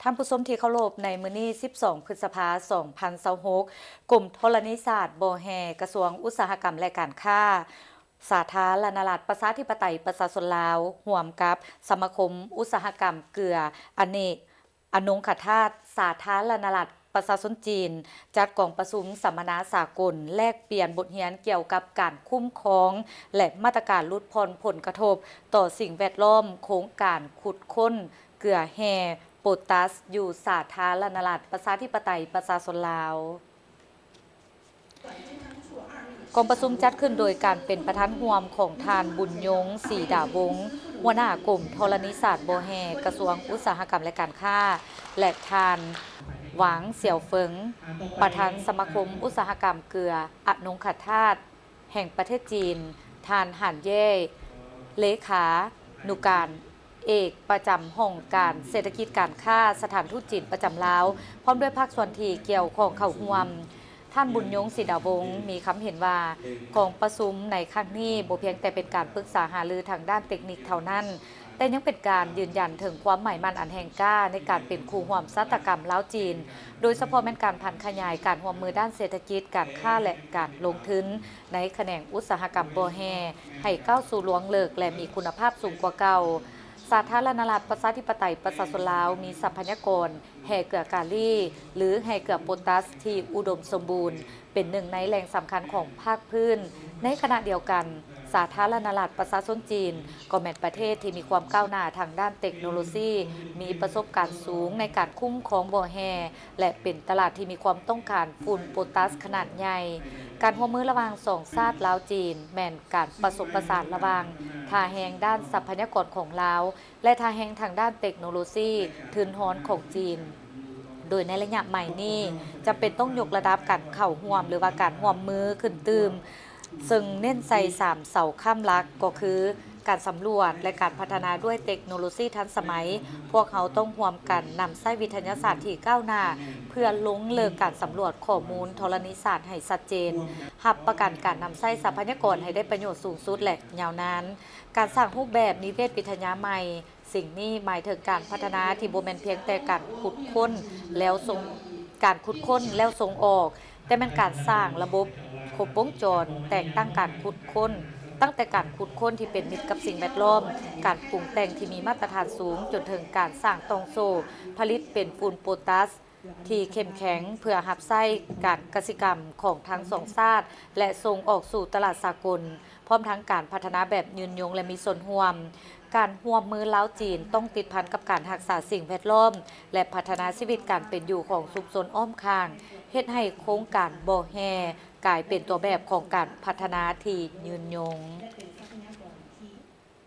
ທ່ານຜູ້ຊົມທີ່ເຄົາລົບ, ໃນມື້ນີ້ ສິບສອງ ພຶດສະພາ ສອງພັນຊາວຫົກ, ກົມທໍລະນີສາດບໍ່ແຮ່ ກະຊວງອຸດສາຫະກຳ ແລະ ການຄ້າ ສາທາລະນະລັດ ປະຊາທິປະໄຕ ປະຊາຊົນລາວ ຮ່ວມກັບສະມາຄົມອຸດສາຫະກຳເກືອອະເນກອະນົງຄະທາດ ສາທາລະນະລັດ ປະຊາຊົນຈີນ ຈັດກອງປະຊຸມສຳມະນາສາກົນ ແລກປ່ຽນບົດຮຽນກ່ຽວກັບການຄຸ້ມຄອງ ແລະ ມາດຕະການຫຼຸດຜ່ອນຜົນກະທົບຕໍ່ສິ່ງແວດລ້ອມ ໂຄງການຂຸດຄົ້ນເກືອແຮ່ໂປຕັສ ຢູ່ສາທາລະນະລັດ ປະຊາທິປະໄຕ ປະຊາຊົນລາວ. ກອງປະຊຸມຈັດຂຶ້ນໂດຍການເປັນປະທານຮ່ວມຂອງທ່ານ ບຸນຍົງ ສີດາວົງ ຫົວໜ້າກົມທໍລະນີສາດບໍ່ແຮ່ ກະຊວງອຸດສາຫະກຳ ແລະ ການຄ້າ ແລະ ທ່ານ ຫວາງ ສຽວເຟິງ ປະທານສະມາຄົມອຸດສາຫະກຳເກືອອະນົງຄະທາດ ແຫ່ງປະເທດຈີນ, ທ່ານ ຫານເຢ້ ເລຂານຸການເອກປະຈຳຫ້ອງການເສດຖະກິດການຄ້າສະຖານທູດຈີນປະຈຳລາວ ພ້ອມດ້ວຍພາກສ່ວນທີ່ກ່ຽວຂ້ອງເຂົ້າຮ່ວມ. ທ່ານ ບຸນຍົງ ສີດາວົງ ມີຄຳເຫັນວ່າ ກອງປະຊຸມໃນຄັ້ງນີ້ບໍ່ພຽງແຕ່ເປັນການປຶກສາຫາລືທາງດ້ານເຕັກນິກເທົ່ານັ້ນ, ແຕ່ຍັງເປັນການຢືນຢັນເຖິງຄວາມໝາຍໝັ້ນອັນແຮງກ້າໃນການເປັນຄູ່ຮ່ວມຊະຕາກຳລາວ-ຈີນ, ໂດຍສະເພາະແມ່ນການຜັນຂະຫຍາຍການຮ່ວມມືດ້ານເສດຖະກິດ, ການຄ້າ ແລະ ການລົງທຶນໃນຂະແໜງອຸດສາຫະກຳບໍ່ແຮ່ ໃຫ້ກ້າວສູ່ລວງເລິກ ແລະ ມີຄຸນນະພາບສູງກວ່າເກົ່າ. ສາທາລະນະລັດ ປະຊາທິປະໄຕ ປະຊາຊົນລາວ ມີຊັບພະຍາກອນແຮ່ເກືອກາລີ ຫຼື ແຮ່ເກືອໂປຕັສ ທີ່ອຸດົມສົມບູນ, ເປັນໜຶ່ງໃນແຫຼ່ງສຳຄັນຂອງພາກພື້ນ. ໃນຂະນະດຽວກັນ, ສາທາລະນະລັດປະຊາຊົນຈີນ ກໍແມ່ນປະເທດທີ່ມີຄວາມກ້າວໜ້າທາງດ້ານເຕັກໂນໂລຊີ, ມີປະສົບການສູງໃນການຄຸ້ມຄອງບໍ່ແຮ່ ແລະ ເປັນຕະຫຼາດທີ່ມີຄວາມຕ້ອງການຝຸ່ນໂປຕັສຂະໜາດໃຫຍ່. ການຮ່ວມມືລະຫວ່າງສອງຊາດລາວ-ຈີນ ແມ່ນການປະສົມປະສານລະຫວ່າງທ່າແຮງດ້ານຊັບພະຍາກອນຂອງລາວ ແລະ ທ່າແຮງທາງດ້ານເຕັກໂນໂລຊີທຶນຮອນຂອງຈີນ, ໂດຍໃນໄລຍະໃໝ່ນີ້ ຈຳເປັນຕ້ອງຍົກລະດັບການເຂົ້າຮ່ວມ ຫຼືວ່າການຮ່ວມມືຂຶ້ນຕື່ມ, ເຊິ່ງເນັ້ນໃສ່ສາມເສົາຄ້ຳຫຼັກ ກໍຄື ການສຳຫຼວດ ແລະ ການພັດທະນາດ້ວຍເຕັກໂນໂລຊີທັນສະໄໝ. ພວກເຮົາຕ້ອງຮ່ວມກັນນຳໃຊ້ວິທະຍາສາດທີ່ກ້າວໜ້າ ເພື່ອລົງເລິກການສຳຫຼວດຂໍ້ມູນທໍລະນີສາດໃຫ້ຊັດເຈນ, ຮັບປະກັນການນຳໃຊ້ຊັບພະຍາກອນໃຫ້ໄດ້ປະໂຫຍດສູງສຸດ ແລະ ຍາວນານ. ການສ້າງຮູບແບບນິເວດວິທະຍາໃໝ່, ສິ່ງນີ້ໝາຍເຖິງການພັດທະນາທີ່ບໍ່ແມ່ນພຽງແຕ່ການຂຸດຄົ້ນແລ້ວສົ່ງ, ການຂຸດຄົ້ນແລ້ວສົ່ງອອກ, ແຕ່ແມ່ນການສ້າງລະບົບຄົບວົງຈອນແຕ່ງຕັ້ງການຂຸດຄົ້ນ, ຕັ້ງແຕ່ການຂຸດຄົ້ນທີ່ເປັນມິດກັບສິ່ງແວດລ້ອມ, ການປຸງແຕ່ງທີ່ມີມາດຕະຖານສູງ, ຈົນເຖິງການສ້າງຕ່ອງໂສ້ຜະລິດເປັນຝຸ່ນໂປຕັສ ທີ່ເຂັ້ມແຂງເພື່ອຮັບໃຊ້ການກະສິກຳຂອງທັງສອງຊາດ ແລະ ສົ່ງອອກສູ່ຕະຫຼາດສາກົນ, ພ້ອມທັງການພັດທະນາແບບຍືນຍົງ ແລະ ມີສ່ວນຮ່ວມ. ການຮ່ວມມືລາວ-ຈີນ ຕ້ອງຕິດພັນກັບການຮັກສາສິ່ງແວດລ້ອມ ແລະ ພັດທະນາຊີວິດການເປັນຢູ່ຂອງຊຸມຊົນອ້ອມຂ້າງ, ເຮັດໃຫ້ໂຄງການບໍ່ແຮ່ ກາຍເປັນຕົວແບບຂອງການພັດທະນາທີ່ຍືນຍົງ.